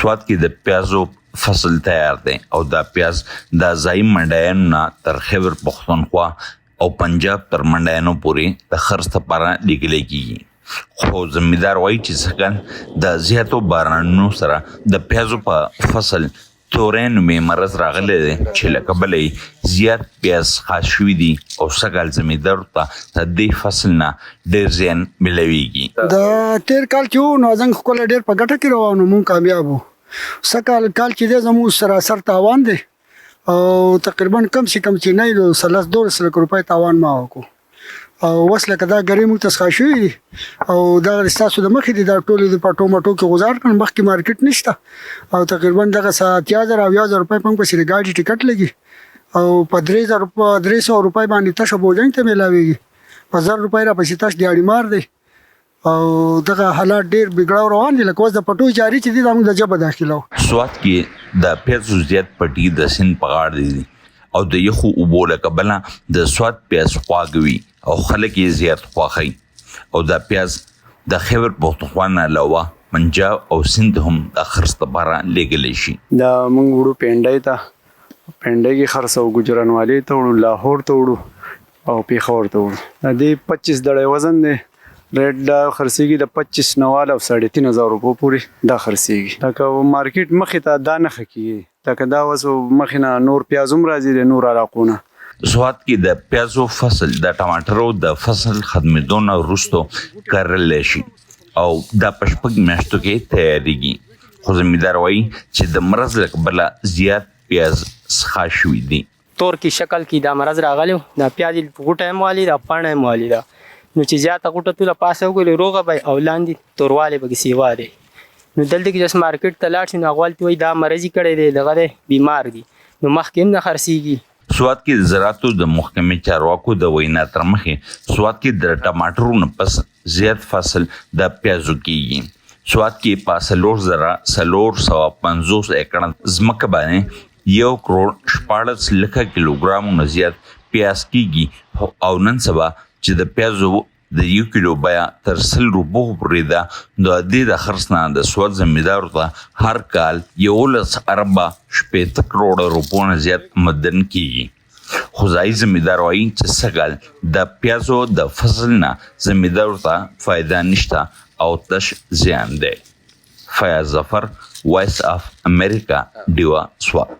سوات کې د پیازو فصل تیار دی او دا پیاز د ځایي منډیانو نه تر خیبر پښتونخوا او پنجاب تر منډیانو پورې د خرڅ لپاره لیږل کېږي. خو زمیندار وایي چې سږکال د زیاتو بارانونو سره د پیازو په فصل تورې نومې مرض راغلی دی چې له کبله یې زیات پیاز خاص شوي دي او سږکال زمیندارو ته د دې فصل نه ډېر زیان ملاویږي. د تېر کال چې وو نو زنګ ښکلی ډېر په ګټه کې روان وو، مونږ کامیاب وو. سږکال کال چې دی زموږ سراسر تاوان دی او تقریبا کم سي کم چې نه نو لس 12 لکه روپۍ تاوان ما وکړو. او اوس لکه دا ګرې موږ ته څخه شوي دي او دا ستاسو د مخې دي، دا ټولې د پټو مټو کې غوزار کړم، مخکې مارکیټ نشته او تقریبا دغه 80,000 70,000 روپۍ په موږ پسې د ګاډي ټکټ لګي او په 3000 په 300 روپۍ باندې تشه بوجۍ ته میلاویږي، په 1000 روپۍ را پسې تش دیاړي مار دی او دغه حالات ډیر بګړاو روان دي. لکه اوس د پټو جاري چې دي دا موږ د جبه داخلو. سوات کې د پیازو زیات پټي د سیند په غاړه دي او د یخو اوبو له کبله د سوات پیاز خواږه وي او خلک یې زیات خوښوي او دا پیاز د خیبر پښتونخوا نه علاوه پنجاب او سند هم د خرڅ لپاره لیږلی شي. دا موږ وړو پینډۍ ته، پینډۍ کې خرڅو، ګوجرانوالې ته وړو، لاهور ته وړو او پېښور ته وړو. د دې 25 دړی وزن دی، ریټ دا خرڅېږي د 25 نه واله او 3500 روپو پورې دا خرڅېږي. لکه مارکیټ مخې ته دا نه ښه کېږي، لکه دا اوس مخې نه نور پیاز هم راځي د نور علاقو نه. سوات کې د پیازو فصل د ټماټرو د فصل ختمېدو نه وروسته کرلی شي او دا په 6 میاشتو کې تیارېږي، خو زمیندار وایي چې د مرض له کبله زیات پیاز څخه شوي دي. تور کې شکل کې دا مرض راغلی، دا پیاز غوټه هم والي دا پاڼه هم والي ده، نو چې زیاته غوټه توله پاسه وګورې روغه به او لاندې توروالی پکې سیوا دی. نو دلته کې چې مارکیټ ته لاړ شي نو هغه هلته وایي دا مرض یې کړی دی، دغه دی بیمار دي، نو مخکې هم نه خرڅېږي. سوات کې د زراعتو د محکمې چارواکو د وینا تر مخې سوات کې د ټماټرو نه پس زیات فصل د پیازو کیږي. سوات کې په 4450 ایکړه ځمکه باندې 1 کروړ 16 لکه کیلوګرامو نه زیات پیاز کیږي او نن سبا چې د پیازو د 1 کیلو بیه تر 100 روپو پورې ده، د دې د خرڅ نه د سوات زمیندارو ته هر کال 11 اربه 60 کروړه روپو نه زیات آمدن کیږي. خو ځایي زمیندار وایي چې سږکال د پیازو د فصل نه زمیندارو ته فایده نشته او تش زیان دی. فیاض ظفر، وایس آف امریکا، ډیوه، سوات.